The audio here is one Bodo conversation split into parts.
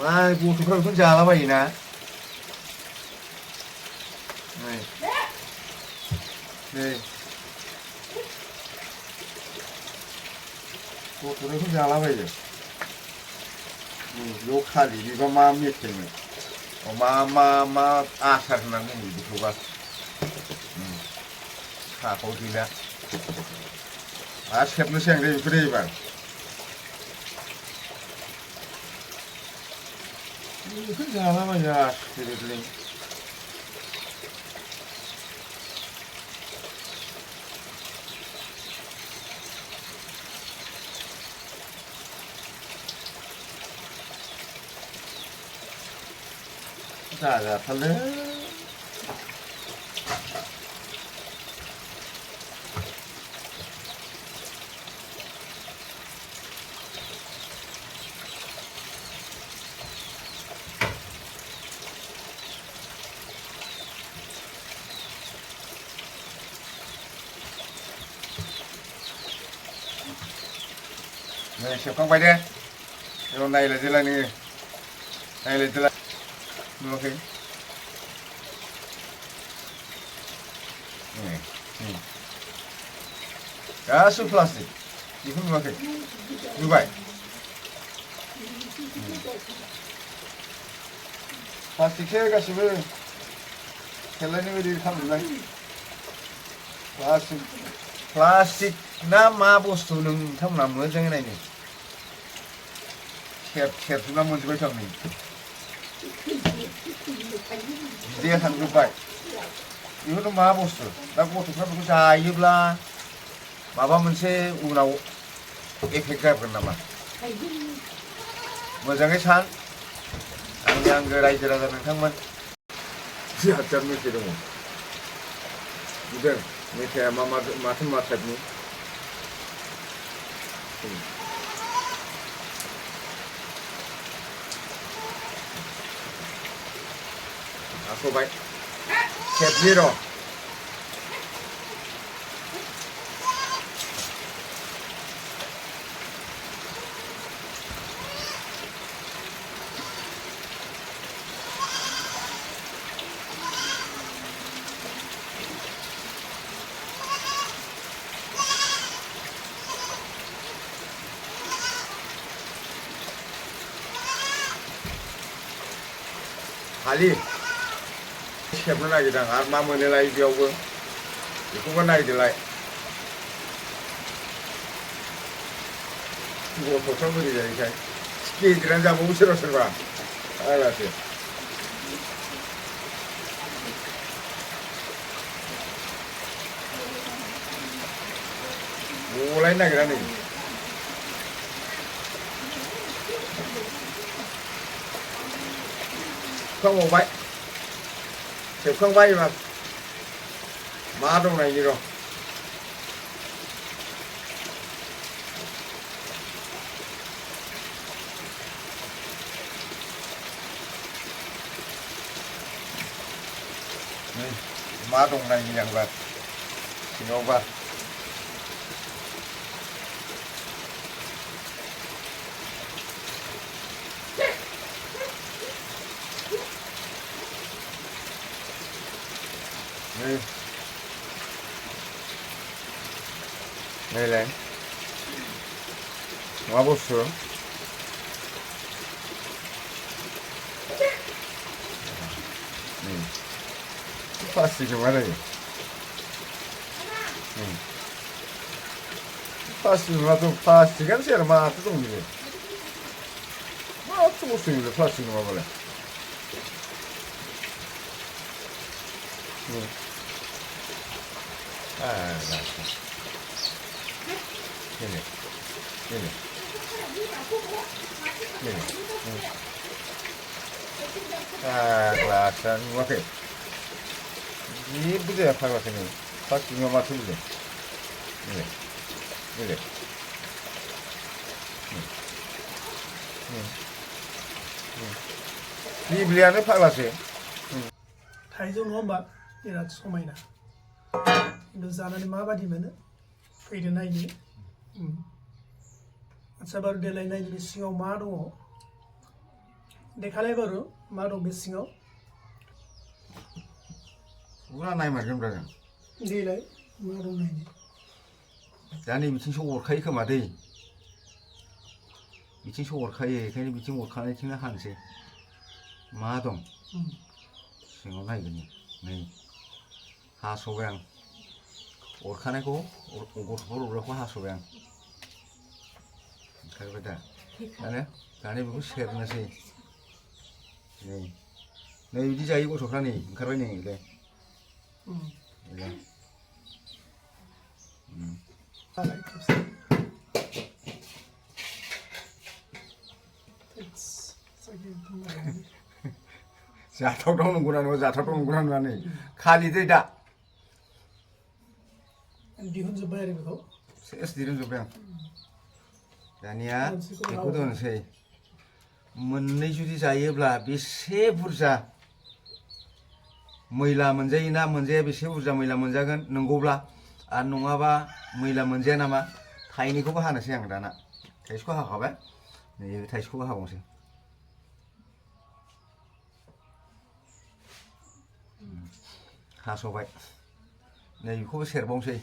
मा गथ'फ्रा बेखौनो जालाबायोना नै गथ'फ्रा बेखौनो जालाबायो बेयाव खालि बेबा मा मेथाइमोन मा आसार होननानै बुङो बेखौबा साखौ गैला आरो सेबनोसै आं बेफोर एबार बेखौ जालाबायो आसुरितलै जाजाथारलै नै सेबखांबाय दे बेयाव नायलायदोलाय नोङो नायलायदोलाय नुवाखै गासिबो प्लास्टिक बेखौ नुवाखै नुबाय प्लास्टिकसो गासिबो खेलायनि बायदि खालामजोबनाय प्लास्टिक ना मा बुस्थु नोंथांमोना मोजाङै नायनो सेबजोबना मोनजोबबाय थारनै बिदैया थांजोब्बाय बेखौथ' मा बुस्थु दा गथ'फ्रा बेखौ जायोब्ला माबा मोनसे उनाव एफेक्ट जागोन नामा मोजाङै सान आंनि आंगो रायजो राजा नोंथांमोन बिराद मेथाइ दङ नुदों मेथाइआ माथो मा टाइपनि आखबाय खेबनि र' खालि सेबनो नागिरदों आरो मा मोनोलाय बेयावबो बेखौबो नायदोलाय गथ'फ्रा बोरै जायोखाय गेजेरानो जाबावो सोरबा सोरबा आलासो गलायनो नागिरा नै सेबखांबावबाय सेबखांबाय एबार मा दं नायनि र' नै मा दं नायनि आंबा सिङावबा नायलाय मा बुस्थु प्लास्टिक मा जायो प्लास्टिक नङाथ' प्लास्टिकआनोसै आरो माथो दं बेयो माथो बुस्थु बेलाय प्लास्टिक नङाबालाय Faglasa नुवाखै जेबो जाया फाग्लासो नै प्लास्टिक नङा माथो बिलाय बिब्लियानो फाग्लासो थाइजौ नङा होमबा बिराद समायना खिन्थु जानानै माबादि मोनो फैदो नायनो आच्छा बारु देलाय नायनो सिङाव मा दङ देखालाय बारु मा दं बे सिङाव फुरा नायमारगोन ब्रा जों देलाय मा दं नायनि दा नै बिथिंसो अरखायो खोमा दै बिथिंसो अरखायो बेखायनो बिथिं अरखानायथिंनो हानोसै मा दं सिङाव नायगोन नै हास'बाय आं अरखानायखौ गथ'फोर अरग्राखौ हास'बाय आं ओंखारबाय दा दाने बेखौ सेरनोसै नै नै बिदि जायो गथ'फ्रा नै ओंखारबाय नै इलाय इलाय जाथावथाव नंगौना नङा जाथावथाव नंगौना नङा नै खालि दै दा दिहुनजोब्बाय आरो बेखौ सेस दिरुनजोब्बाय आं दानिया बेखौ दोननोसै मोननै जुदि जायोब्ला बेसे बुरजा मैला मोनजायो ना मोनजाया बेसे बुरजा मैला मोनजागोन नंगौब्ला आरो नङाबा मैला मोनजाया नामा थाइनैखौबो हानोसै आं दाना थाइसेखौ हाखाबाय नै थाइसेखौबो हाबावनोसै हास'बाय नै बेखौबो सेरबावनोसै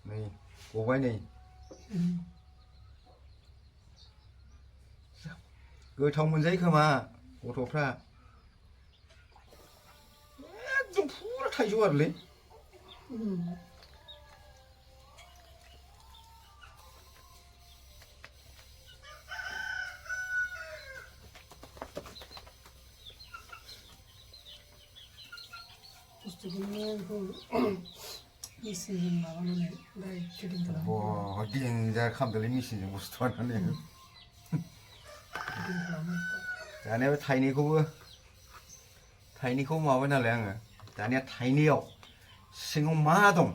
नै गबाय नै गोथाव मोनजायो खोमा गथ'फ्रा एकदम फुरा थाइजौ आरोलै मेसिनजों माबानानै डाइरेक्ट फिटिं खालामो देन्जार खालामदोंलै मेसिनजों बुस्थुआनो दानिया बे थाइनैखौ माबाय नालाय आङो दानिया थाइनैयाव सिङाव मा दं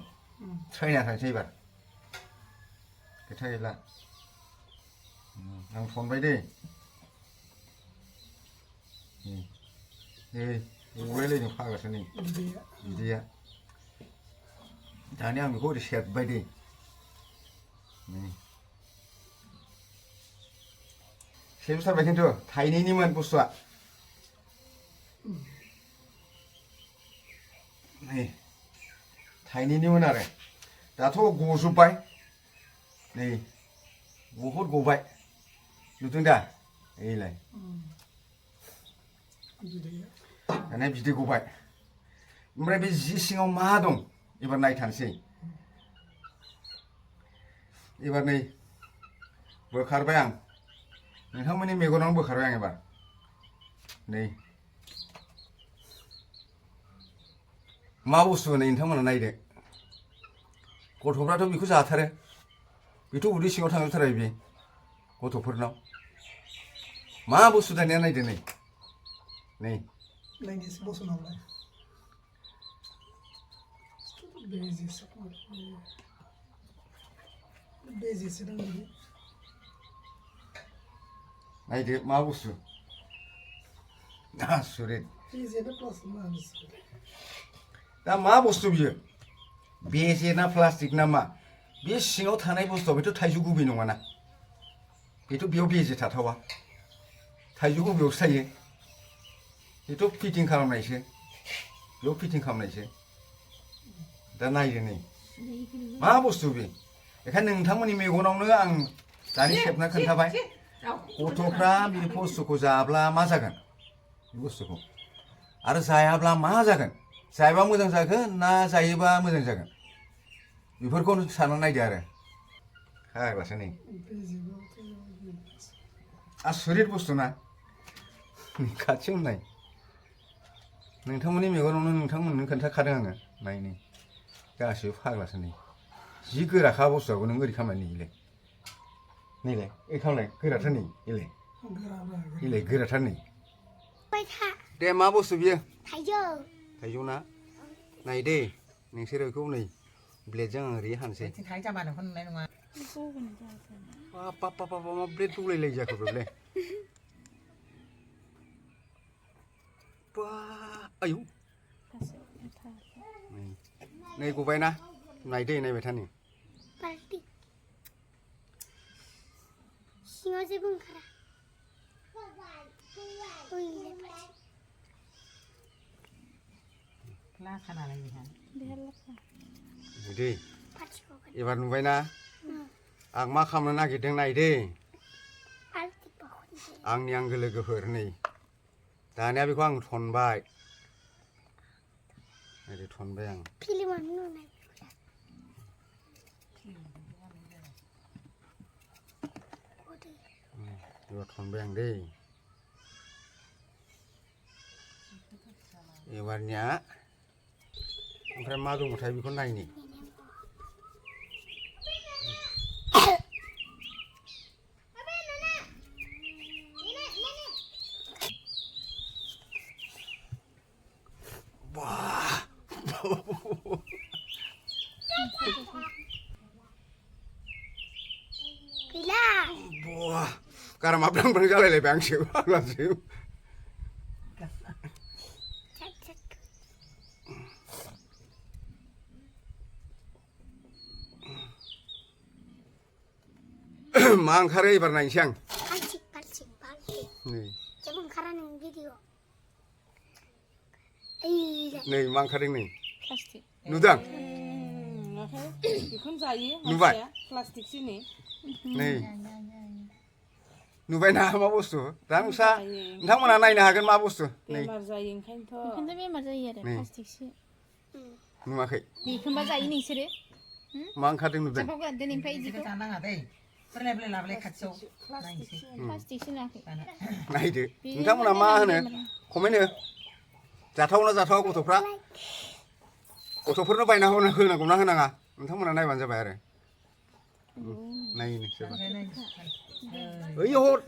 ट्राइ नायनोसै एबार खोथा गैला आं थनबाय दै नै गलायलायदों फाग्लासो नै बिदैया दानिया आं बेखौ ओरै सेरबाय दै सेरबोथारबाय खिन्थु थाइनैनिमोन बुस्थुआ नै थाइनैनिमोन आरो दाथ' गजोब्बाय नै बहुद गबाय नुदों दा एलाय दानिया बिदै गबाय ओमफ्राय बे जि सिङाव मा दं एबार नायथारसै एबार नै बोखारबाय आं नोंथांमोननि मेगनावनो बोखारबाय आं एबार नै मा बुस्थु नै नोंथांमोना नायदो गथ'फ्राथ' बेखौ जाथारो बेथ' उदै सिङाव थांजोबथारो बे गथ'फोरनाव मा बुस्थु दानिया नायदो नै नै नायनोसै बसनावलाय बेजेसो दं बिदि नायदो मा बुस्थु आसुरित दा मा बुस्थु बियो बेजे ना प्लास्टिक ना मा बे सिङाव थानाय बुस्थुआ बेथ' थाइजौ गुबै नङाना बेथ' बेयाव बेजे थाथावा थाइजौ गुबैयावसो थायो बेथ' फिटिं खालामनायसो बेयाव फिटिं खालामनायसो दा नायदो नै मा बुस्थु बे बेखायनो नोंथांमोननि मेगनावनो आं दानि खेबना खोन्थाबाय गथ'फ्रा बे बुस्थुखौ जाब्ला मा जागोन बे बुस्थुखौ आरो जायाब्ला मा जागोन जायोबा मोजां जागोन ना जायोबा मोजां जागोन बेफोरखौ सानना नायदो आरो फाग्लासो नै आसुरित बुस्थु ना खाथियाव नाय नोंथांमोननि मेगनावनो नोंथांमोननो खोन्थाखादों आङो नायनो गासिबो फाग्लासो नै जि गोराखा बुस्थुआबो नों ओरै खालामनाय नैलाय नैलाय ओरै खालामलाय गोराथार नै एलाय गोराथार नै दे मा बुस्थु बियो थाइजौ ना नाय दे नोंसोर बेखौ नै ब्लेडजों आं ओरै हानोसै बाब मा ब्लेड दौलायलाय जाखो बेलाय आयौ नै गबायना नायदो नायबाय था नै सिङाव जेबो ओंखारा लाखा नालाय बेहा दै एबार नुबायना आं मा खालामनो नागिरदों नायदे आंनि आंगो लोगोफोर नै दानिया बेखौ आं थनबाय ओरै थनबाय आं एबार थनबाय आं दै एबारनिया ओमफ्राय मा दंबाथाय बेखौ नायनि Wah, karena mablang bang jalan le bang siu, langsung. Mang kare ibar naik siang. Palcik. Nih, Coba karena yang video. nih mang kare nih. Plastic Nudang, बेखौनो जायो नुबाय? मानसिया प्लास्टिक सिनि nih. Nubain apa bustu? Dan usah, entah mana naik nahagan ma bustu. Nih, बेमार जायो ओंखायनोथ' बेखौनोथ' बेमार जायो आरो नै। प्लास्टिकसो numakai. बेखौनोबा जायो नोंसोरो Mang kare nudang. जाबावगोन दिनैनिफ्राय बिदिखौ इदिखौ जानाङा दै फोरलाय फोरलाय लाबोलाय खाथियाव नायनोसै प्लास्टिकसो नाखै Naikde. Entah mana mah nih. Komen ya. Jatuhnya jatuh gotofra. Gotofrनो बायना होनांगौ ना होनाङा नोंथांमोना नायबानो जाबाय आरो नायनो सोरबा ओइ हर